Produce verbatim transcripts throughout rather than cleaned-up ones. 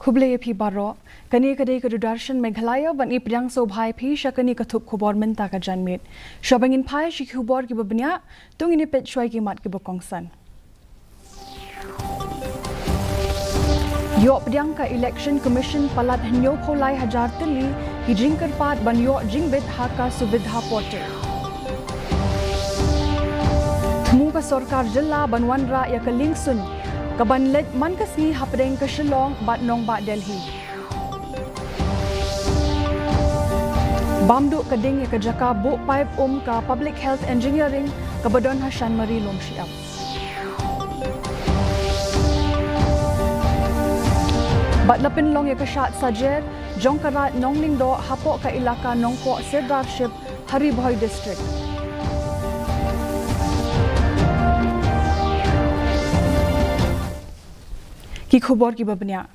Khublei ïa phi baroh. Kane ka dei ka Doordarshan Meghalaya, ban ïa pdiang sngewbha ïa phi sha kane ka thup khubor mynta ka janmiet. Shuwa ban ngin phai sha ki khubor kiba bniah, to ngin ïa peit shuwa ïa ki mat kiba kongsan. Ïoh pdiang ka Election Commission palat hynñiewphew lai hajar tylli ki jingkyrpad ban ïoh jingbit ha ka Suvidha Portal. Thmu ka sorkar jylla ban wanrah ïa ka liengsuiñ kaban leit man ka sngi hapdeng ka Shillong bad nongbah Delhi. Bam duh ka ding ïa ka jaka buh paip um ka Public Health Engineering kaba don ha Shanmari Lumshyiap. Bad la pynlong ïa ka shad sajer jong ka Raid Nonglyngdoh hapoh ka ilaka Nongpoh Sirdarship ha Ri Bhoi District. Ki khubor kiba bniah.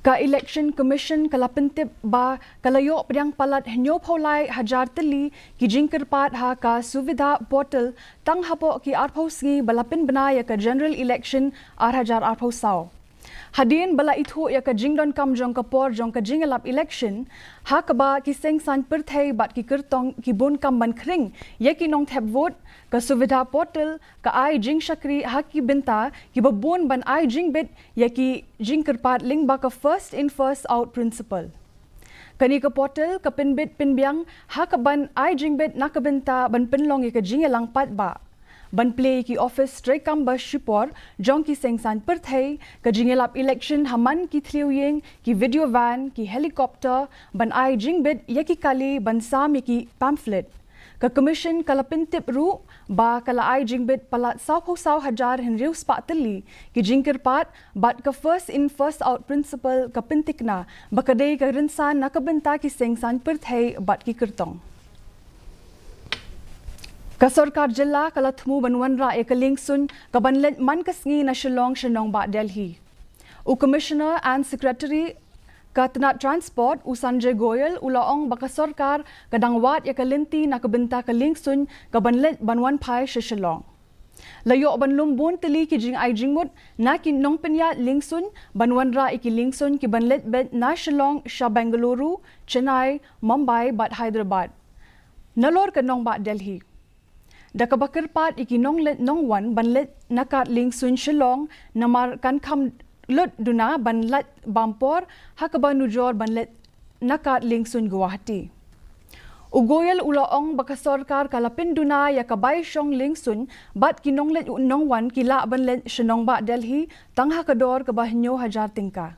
Ka Election Commission ka la pyntip ba ka la ïoh pdiang palat hynñiewphew lai hajar tylli ki jingkyrpad ha ka Suvidha Portal tang hapoh ki arphew sngi ba la pynbna ïa ka General Election ar hajar arphew saw. Hadien ba la ithuh ïa ka jingdonkam jong ka por jong ka jingïalap election, ha kaba ki seng saiñ pyrthei bad ki kyrtong ki bun kam ban khring ïa ki nongthep vote, ka Suvidha Portal ka ai jingshakri ha ki bynta kiba bun ban ai jingbit ïa ki jingkyrpad lyngba ka first in first out principle. Kane ka portal ka pynbit pynbiang ha kaban ai jingbit na ka bynta ban pynlong ïa ka jingïalang paidbah. Ban plie ïa ki office treikam ba shipor jong ki seng saiñ pyrthei, ka jingïalap election ha man ki thliew ïing, ki video van, ki helicopter, ban ai jingbit ïa ki kali, ban sam ïa ki pamphlet. Ka Commission ka la pyntip ruh ba ka la ai jingbit palat sawphew saw hajar hynriew spah tylli ki jingkyrpad bad ka first in first out principle ka pyntikna ba ka dei ka rynsan na ka bynta ki seng saiñ pyrthei bad ki kyrtong. Ka sorkar jylla ka la thmu ban wanrah ïa ka liengsuiñ kaban leit man ka sngi na Shillong sha nongbah Delhi. U Commissioner and Secretary ka tnat Transport, u Sanjay Goyal, u la ong ba ka sorkar ka dang wad ïa ka lynti na ka bynta ka liengsuiñ kaban leit ban wan phai sha Shillong. La ïoh ban lum bun tylli ki jingai jingmut na ki nongpynïaid liengsuiñ ban wanrah ïa ki liengsuiñ kiban leit beit na Shillong sha Bengaluru, Chennai, Mumbai bad Hyderabad, nalor ka nongbah Delhi. Da kaba kyrpad ïa ki nongleit nongwan ban leit na ka liengsuiñ Shillong, namar kan kham lut duna ban leit bam por ha kaba nujor ban leit na ka liengsuiñ Guwahati. U Goyal u la ong ba ka sorkar ka la pynduna ïa ka bai shong liengsuiñ bad ki nongleit nongwan ki lah ban leit sha nongbah Delhi tang ha ka dor kaba hynñiew hajar tyngka.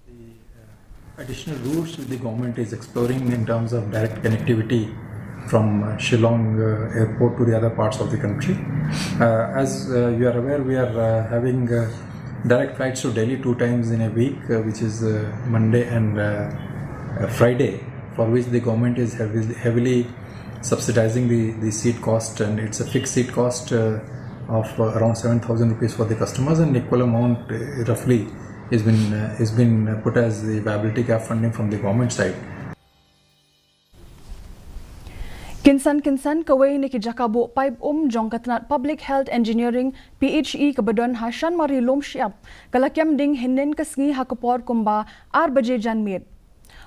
The, uh, additional routes which the government is exploring in terms of direct connectivity from, uh, Shillong, uh, airport to the other parts of the country. Uh, as, uh, you are aware, we are, uh, having, uh, direct flights to Delhi two times in a week, uh, which is, uh, Monday and, uh, uh, Friday, for which the government is heavily, heavily subsidizing the, the seat cost, and it's a fixed seat cost, uh, of, uh, around seven thousand rupees for the customers, and equal amount, uh, roughly is been, uh, is been, uh, put as the viability gap funding from the government side. Kynsan kynsan kawei na ki jaka buh paip um jong ka tnat Public Health Engineering, P H E, kaba don ha Shanmari Lumshyiap ka la kem ding hynnin ka sngi ha ka por kumba ar baje janmiet.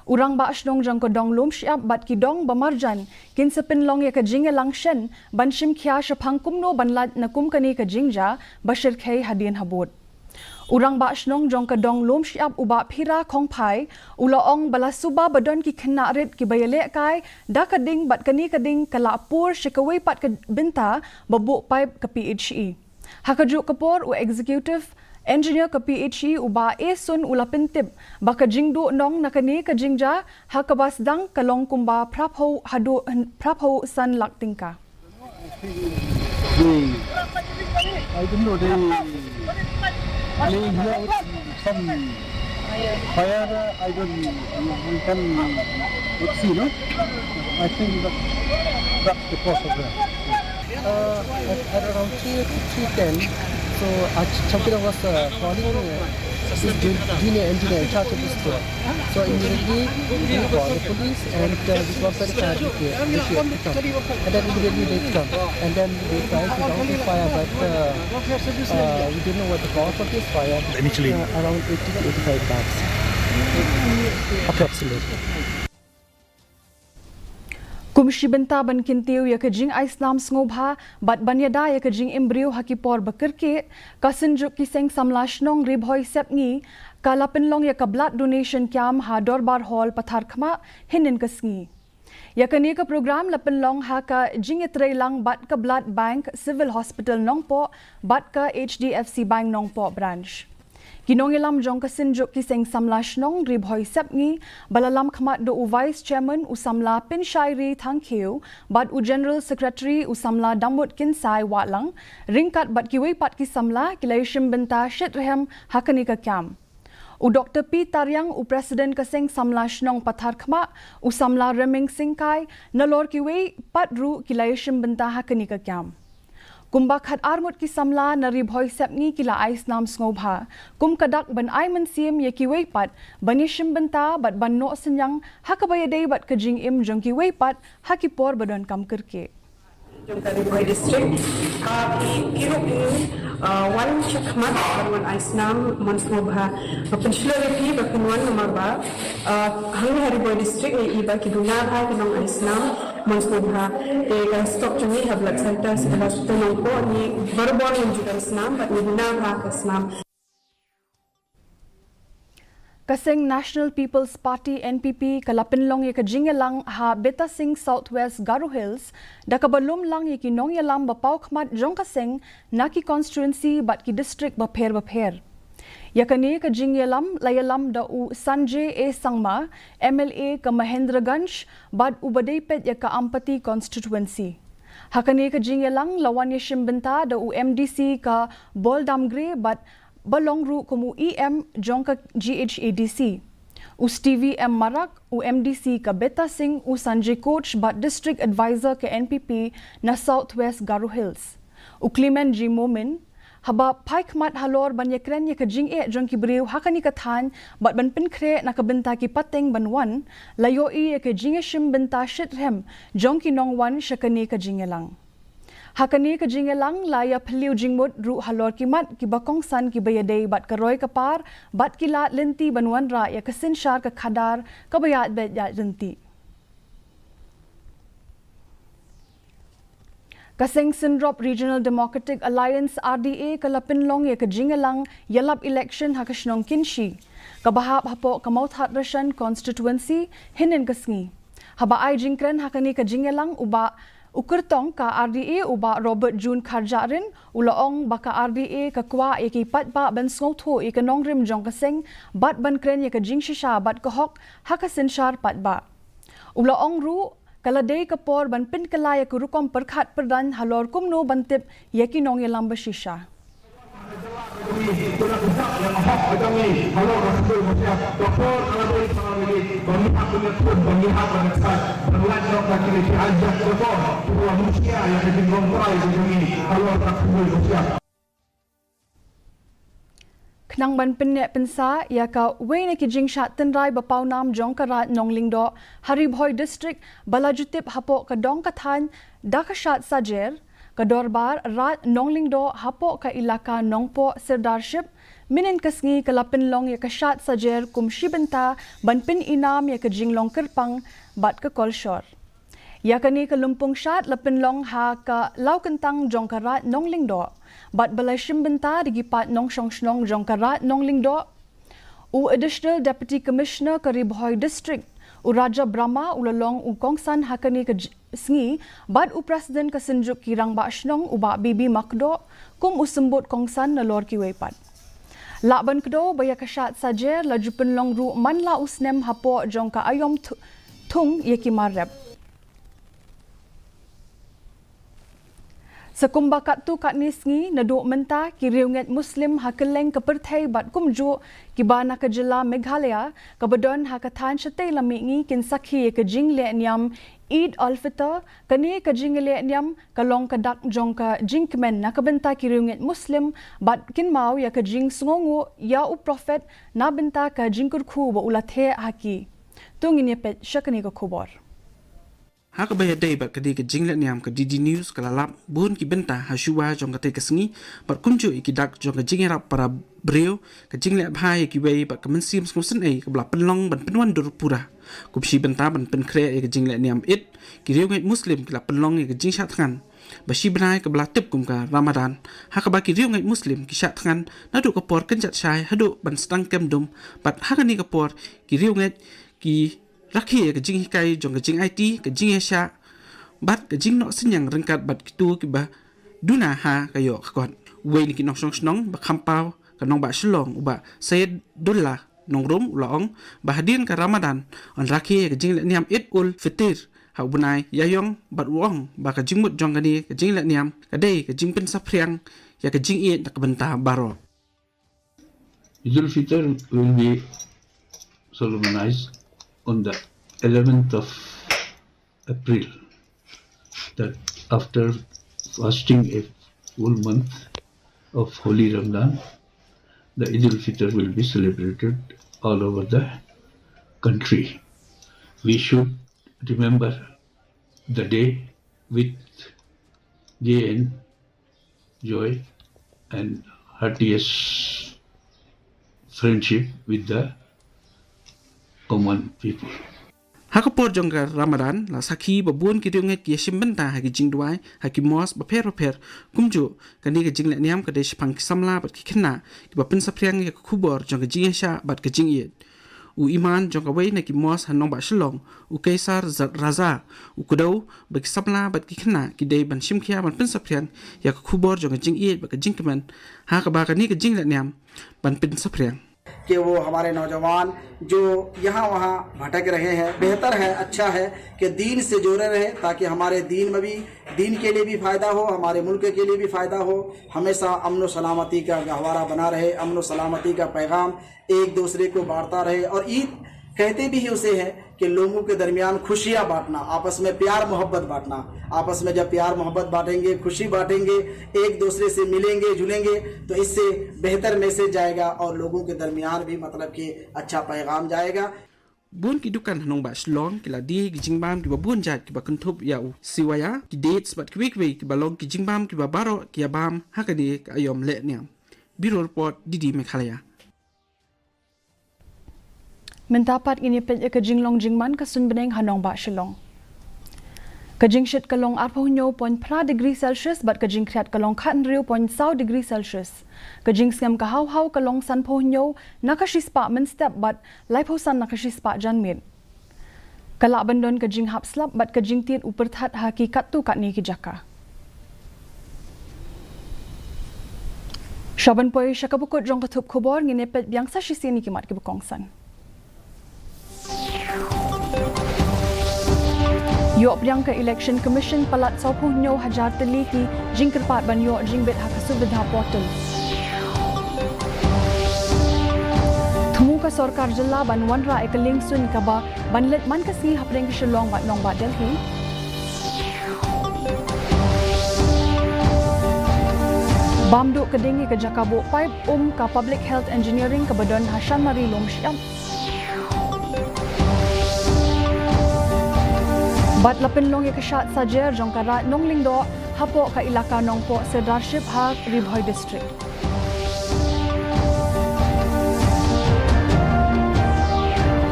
U rangbah shnong jong ka dong Lumshyiap bad ki dong ba marjan kin sa pynlong ïa ka jingïalang shen ban shim khia shaphang kumno ban lait na kum kane ka jingjia ba shyrkhei hadien habud. U rangbah shnong jong ka dong Lumshyiap, u Bah Phira Khongphai, u la ong ba la suba ba don ki khynnah rit kiba ïalehkai da ka ding bad kane ka ding ka la pur sha kawei pat ka bynta ba buh paip ka P H E. Ha kajuh ka por, u executive engineer ka P H E, u Bah A Sun, u la pyntip ba ka jingduh nong na kane ka jingjia ha kaba sdang ka long kumba phraphew haduh phraphew san lak tyngka. They, I don't know, they playing here with some fire, I don't know, you can see, no? I think that, that's the cause of that. Uh, at, at around three, three ten, so Ach-, Chowkidar was, uh, calling, uh, this jun-, junior engineer in charge of this store. So immediately we called the police and, uh, we got very fire brigade, brigade to come. And then immediately they come. And then they tried to douse the fire, but, uh, uh, we didn't know what the cause of this fire. Initially. Uh, around eighty to eighty-five bags. Approximately. Kum shi bynta ban kyntiew ïa ka jingai snam sngewbha bad ban ïada ïa ka jingim briew ha ki por ba kyrkieh, ka Synjuk ki Seng Samla Shnong Ri Bhoi Sepngi ka la pynlong ïa ka blood donation camp ha Dorbar Hall, Patharkhmah, hynnin ka sngi. Ïa kane ka program la pynlong ha ka jingïatreilang bad ka Blood Bank, Civil Hospital Nongpoh bad ka H D F C Bank Nongpoh Branch. Ki nongïalam jong ka Synjuk ki Seng Samla Shnong Ri Bhoi Sepngi, ba la lamkhmat da u Vice Chairman u Samla Pynshairi Thangkhiew bad u General Secretary u Samla Damut Kynsai Wahlang, ryngkat bad kiwei pat ki samla, ki la ïashim bynta shitrhem ha kane ka camp. U Doktor P Tariang, u President ka Seng Samla Shnong Patharkhmah, u Samla Reming Syngkai, nalor kiwei pat ruh ki la ïashim bynta ha kane ka camp. Kumba khat ar ngut ki samla na Ri Bhoi Sepngi ki la ai snam sngewbha, kum ka dak ban ai mynsiem ïa kiwei pat ban ïashim bynta bad ban noh synñiang ha kaba ïadei bad ka jingim jong kiwei pat ha ki por ba donkam kyrkieh. Jong ka Ri Bhoi District, ha ki, ki ruh ki, uh, wan shakhmat ban wan ai snam mon sngewbha. Nga pynshlur ïa phi ba phin wan namar ba, uh, hangne ha Ri Bhoi District ngi i ba ki duna bha ki nong ai snam mon sngewbha. Te ka stock jong ngi ha Blood Center Civil Hospital Nongpoh ngi barabor ngim ju don snam bad ngi duna bha ka snam. Ka seng National People's Party, N P P, ka la pynlong ïa ka jingïalang ha Betasing, South West Garo Hills, da kaba lum lang ïa ki nongïalam ba paw khmat jong ka seng na ki constituency bad ki district bapher bapher. Ïa kane ka jingïalam la ïalam da u Sanjay A Sangma, M L A ka Mahendraganj, bad u ba dei peit ïa ka Ampati constituency. Ha kane ka jingïalang la wan ïashim bynta da u M D C ka Boldamgre bad ba long ruh kum u E M jong ka G H A D C, u Stevie M Marak, u M D C ka Betasing, u Sanjay Koch bad District Advisor ka N P P na South West Garo Hills, u Clement G Momin. Haba phai khmat halor ban ïakren ïa ka jingeh jong ki briew ha kane ka thaiñ bad ban pynkhreh na ka bynta ki pateng ban wan, la ïohi ïa ka jingïashim bynta shitrhem jong ki nongwan sha kane ka jingïalang. Ha kane ka jingïalang la ïa phylliew jingmut ruh halor ki mat kiba kongsan kiba ïadei bad ka roi ka par bad ki lad lynti ban wanrah ïa ka synshar ka khadar kaba ïaid beit ïaid ryntih. Ka seng Synrop Regional Democratic Alliance, R D A, ka la pynlong ïa ka jingïalang ïalap election ha ka shnong Kynshi, kaba hap hapoh ka Mawthadraishan constituency, hynnin ka sngi. Haba ai jingkren ha kane ka jingïalang, u Bah, u kyrtong ka R D A, u Bah Robert June Kharjahrin, u la ong ba ka R D A ka kwah ïa ki paidbah ban sngewthuh ïa ka nongrim jong ka seng bad ban kren ïa ka jingshisha bad ka hok ha ka synshar paidbah. U la ong ruh, ka la dei ka por ban pynkylla ïa ka rukom pyrkhat pyrdaiñ halor kumno ban tip ïa ki nongïalam ba shisha. Khnang ban pynneh pynsah ïa kawei na ki jingshad tynrai ba pawnam jong ka Raid Nonglyngdoh ha Ri Bhoi District ba la ju tip hapoh ka dong ka thaiñ da ka shad sajer, ka dorbar Raid Nonglyngdoh hapoh ka ilaka Nongpoh Sirdarship, mynnin ka sngi ka la pynlong ïa ka shad sajer kum shi bynta ban pyni nam ïa ka jinglong kyrpang bad ka kolshor. Ïa kane ka lympung shad la pynlong ha ka lawkyntang jong ka Raid Nonglyngdoh bad ba la shim bynta da ki paid nongshong shnong jong ka Raid Nonglyngdoh. U Additional Deputy Commissioner ka Ri Bhoi District, u Raja Brahma, u la long u kongsan ha kane ka j-, sngi bad u President ka Synjuk ki Rangbah Shnong, u Bah B B Makdoh, kum u symbud kongsan nalor kiwei pat. Lah ban kdew ba ïa ka shad sajer la ju pynlong ruh man la u snem hapoh jong ka aïom thu-, thung ïa ki mar rep. Sa kumba katto katne sngi, naduh mynta ki riewngeit Muslim ha kylleng ka pyrthei bad kumjuh kiba na ka jylla Meghalaya kaba don ha ka thaiñ shatei lam mihngi kin sakhi ïa ka jingleh niam Eid al-Fitr. Kane ka jingleh niam ka long ka dak jong ka jingkmen na ka bynta ki riewngeit Muslim bad kynmaw ïa ka jingsngewnguh ïa u Prophet na bynta ka jingkyrkhu ba u la theh ha ki. To ngin ïa peit sha kane ka khubor. Ha kaba ïadei bad ka dei ka jingleh niam, ka D D News ka la lap bun ki bynta ha shuwa jong katei ka sngi, bad kumjuh ïa ki dak jong ka jingïarap para briew, ka jingleh bha ïa kiwei bad ka mynsiem sngewsynei kaba la pynlong ban pynwandur pura. Kum shi bynta ban pynkhreh ïa ka jingleh niam Eid, ki riewngeit Muslim ki la pynlong ïa ka jingshah thngan ba shi bnai kaba la tip kum ka Ramadan, ha kaba ki riewngeit Muslim ki shah thngan naduh ka por kynjat shai haduh ban sdang kem dum, bad ha kane ka por ki riewngeit ki rakhe ïa ka jinghikai jong ka jingaiti, ka jingïashah bad ka jingnoh synñiang ryngkat bad kito kiba duna ha ka ïoh ka kot. Uwei na ki nongshong shnong ba kham paw ka nongbah Shillong, u Bah Syedullah Nongrum, u la ong ba hadien ka Ramadan yn rakhe ïa ka jingleh niam Eid ul Fitr ha u bnai Ïaïong, bad u ong ba ka jingmut jong kane ka jingleh niam ka dei ka jingpynsaphriang ïa ka jingïeit na ka bynta baroh. Eid ul Fitr will be solemnized on the eleventh of April, that after fasting a full month of Holy Ramadan, the Eid ul Fitr will be celebrated all over the country. We should remember the day with gay and joy and heartiest friendship with the common people. Ha ka por jong ka Ramadan, la sakhi ba bun ki riewngeit ki ïashim bynta ha ki jingduwai ha ki mosque bapher bapher. Kumjuh, kane ka jingleh niam ka dei shaphang ki samla bad ki khynnah kiba pynsaphriang ïa ka khubor jong ka jingïashah bad ka jingïeit. U imam jong kawei na ki mosque ha nongbah Shillong, u Kaisar Zat Raza, u kdew ba ki samla bad ki khynnah ki dei ban shim khia ban pynsaphriang ïa ka khubor jong ka jingïeit bad ka jingkmen, ha kaba kane ka jingleh niam ban pynsaphriang. कि वो हमारे नौजवान जो यहाँ वहाँ भटक रहे हैं, बेहतर है, अच्छा है कि दीन से जुड़े रहे, ताकि हमारे दीन में भी, दीन के लिए भी फ़ायदा हो, हमारे मुल्क के लिए भी फ़ायदा हो। हमेशा अमन व सलामती का गहवारा बना रहे, अमन व सलामती का पैगाम एक दूसरे को बांटता रहे। और ईद कहते भी उसे है कि लोगों के दरमियान खुशियां बांटना, आपस में प्यार मोहब्बत बांटना। आपस में जब प्यार मोहब्बत बांटेंगे, खुशी बांटेंगे, एक दूसरे से मिलेंगे जुलेंगे, तो इससे बेहतर मैसेज जाएगा और लोगों के दरमियान भी, मतलब कि, अच्छा पैगाम जाएगा। Bun ki dukan ha nongbah Shillong ki la die ki jingbam kiba bun jait kiba kynthup ïa u siwaya, ki dates bad kiwei kiwei kiba long ki jingbam kiba baroh ki ïabam ha kane ka aïom leh niam. Bureau Report, D D Meghalaya. Mynta pat ngin ïa peit ïa ka jinglong jingman ka suiñ bneng ha nongbah Shillong. Ka jingshit ka long arphew hynñiew point phra degree Celsius bad ka jingkhriat ka long khat hynriew point saw degree Celsius. Ka jingsngem ka haw haw ka long sanphew hynñiew na ka shispah mynstep bad laiphew san na ka shispah janmiet. Ka lah ban don ka jinghap slap bad ka jingtied u pyrthat ha ki katto katne ki jaka. Sha ban poi sha kaba kut jong ka thup khubor, ngin ïa peit biang sa shisien ïa ki mat kiba kongsan. Ïoh pdiang ka Election Commission palat sawphew hynñiew hajar tylli ki jingkyrpad ban ïoh jingbit ha ka Suvidha Portal. Thmu ka sorkar jylla ban wanrah ïa ka liengsuiñ kaba ban leit man ka sngi hapdeng ka Shillong bad nongbah Delhi. Bam duh ka ding ïa ka jaka buh paip um ka Public Health Engineering kaba don ha Shanmari Lumshyiap. Bad la pynlong ïa ka shad sajer jong ka Raid Nonglyngdoh hapoh ka ilaka Nongpoh Sirdarship ha Ri Bhoi District.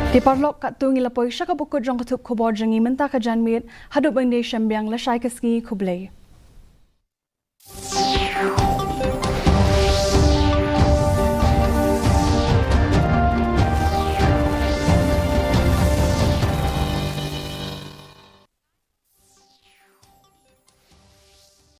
Te paralok, katto ngi la poi sha kaba kut jong ka thup khubor jong ngi mynta ka janmiet, haduh ban ïashem biang, lashai ka sngi, khublei.